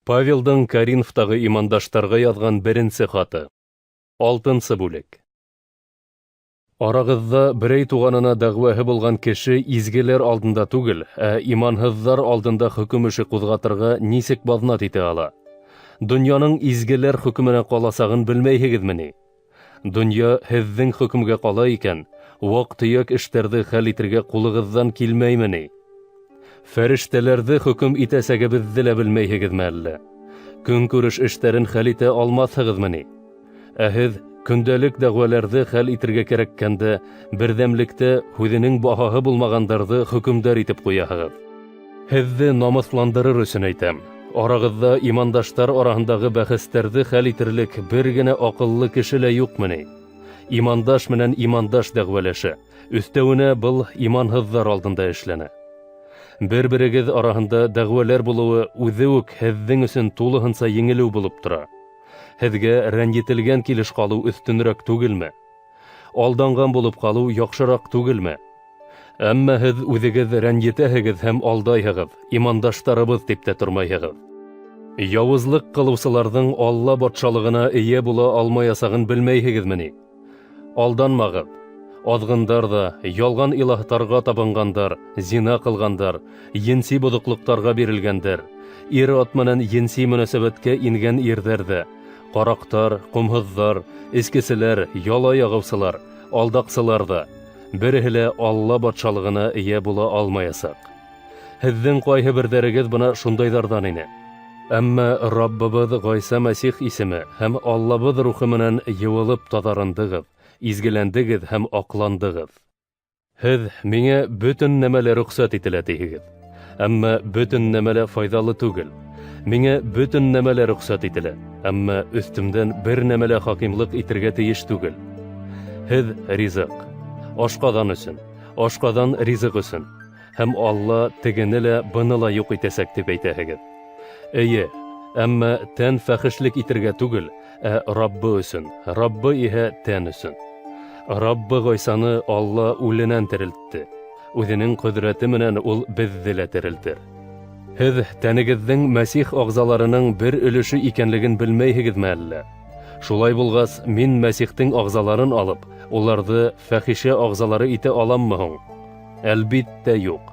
Павелдың Коринфтағы имандаштарға яҙған беренсе хаты. 6-нсы бүлек. Арағыҙҙа берәй туғанына дәғүәһе булған кеше изгеләр алдында түгел, ә иманһыҙҙар алдында хөкөм эше ҡуҙғатырға нисек баҙнат итә ала? Донъяның изгеләр хөкөмөнә ҡаласағын белмәйһегеҙме ни? Донъя һеҙҙең хөкөмгә ҡала икән, ваҡ-төйәк эштәрҙе хәл итергә ҡулығыҙҙан килмәйме ни? Фәрештәләрҙе хөкөм итәсәгебеҙҙе лә белмәйһегеҙме әллә? Көнкүреш эштәрен хәл итә алмаҫһығыҙмы ни? Ә һеҙ көндәлек дәғүәләрҙе хәл итергә кәрәккәндә берҙәмлектә һүҙенең баһаһы булмағандарҙы хөкөмдар итеп ҡуяһығыҙ. Һеҙҙе намыҫландырыр өсөн әйтәм. Арағыҙҙа имандаштар араһындағы бәхәстәрҙе хәл итерлек бер генә аҡыллы кеше лә юҡмы ни? Имандаш менән имандаш дәғүәләшә. Өҫтәүенә был иманһыҙҙар алдында эшләнә. Бер-берегеҙ араһында дәғүәләр булыуы үҙе үк һеҙҙең өсөн тулыһынса еңелеү булып тора. Һеҙгә рәнйетелгән килеш ҡалыу өҫтөнөрәк түгелме? Алданған булып ҡалыу яҡшыраҡ түгелме? Әммә һеҙ үҙегеҙ рәнйетәһегеҙ һәм алдайһығыҙ, имандаштарыбыҙ тип тә тормайһығыҙ. Яуызлыҡ ҡылыусыларҙың Алла батшалығына эйә була алмаясағын белмәйһегеҙме ни? Алданмағыҙ. Аҙғындар ҙа, ялған илаһтарға табынғандар, зина ҡылғандар, енси боҙоҡлоҡтарға бирелгәндәр, ир-ат менән енси мөнәсәбәткә ингән ирҙәр ҙә, ҡараҡтар, ҡомһоҙҙар, эскеселәр, яла яғыусылар, алдаҡсылар ҙа, береһе лә Алла батшалығына эйә була алмаясаҡ. Һеҙҙең ҡайһы берҙәрегеҙ бына шундайҙарҙан ине. Әммә Раббыбыҙ Ғайса Мәсих исеме һәм Аллабыҙ рухы менән йыуылып таҙарындығыҙ, изгеләндегеҙ һәм аҡландығыҙ. Һеҙ миңә бөтөн нәмә лә рөхсәт ителә тиһегеҙ. Әммә бөтөн нәмә лә файҙалы түгел. Миңә бөтөн нәмә лә рөхсәт ителә, әммә өҫтөмдән бер нәмә лә хакимлыҡ итергә тейеш түгел. Һеҙ ризыҡ, ашҡаҙан өсөн, ашҡаҙан ризыҡ өсөн, һәм Алла тегене лә, быны ла юҡ итәсәк тип әйтәһегеҙ. Эйе, әммә тән фәхешлек итергә түгел, ә Раббы өсөн, Раббы иһә тән өсөн. Раббы Ғайсаны Алла үленән терелтте. Үҙенең ҡөҙрәте менән ул беҙҙе лә терелтер. Һеҙ тәнегеҙҙең Мәсих ағзаларының бер өлөшө икәнлеген белмәйһегеҙме әллә? Шулай булғас, мин Мәсихтең ағзаларын алып, уларҙы фәхишә ағзалары итә аламмы һуң? Әлбиттә, юҡ.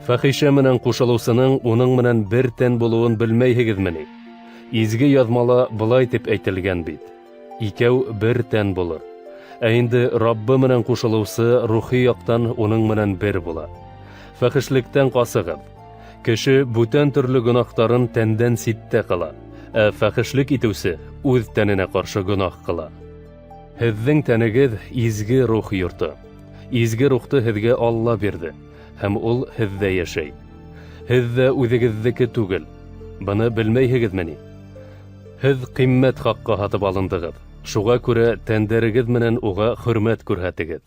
Фәхишә менән ҡушылыусының уның менән бер тән булыуын белмәйһегеҙме ни? Изге яҙмала былай тип әйтелгән бит: Икәү бер тән булыр. Ә инде Раббы менән ҡушылыусы рухи яҡтан уның менән бер була. Фәхешлектән ҡасығыҙ. Кеше бүтән төрлө гонаһтарын тәндән ситтә ҡыла, ә фәхешлек итеүсе үҙ тәненә ҡаршы гонаһ ҡыла. Һеҙҙең тәнегеҙ изге рух йорто. Изге рухты һеҙгә Алла бирҙе, һәм ул һеҙҙә йәшәй. Һеҙ ҙә үҙегеҙҙеке түгел. Быны белмәйһегеҙме ни? Һеҙ ҡиммәт хаҡҡа һатып алындығыҙ. Шуға күрә тәндәрегеҙ менән уға хөрмәт күрһәтегеҙ.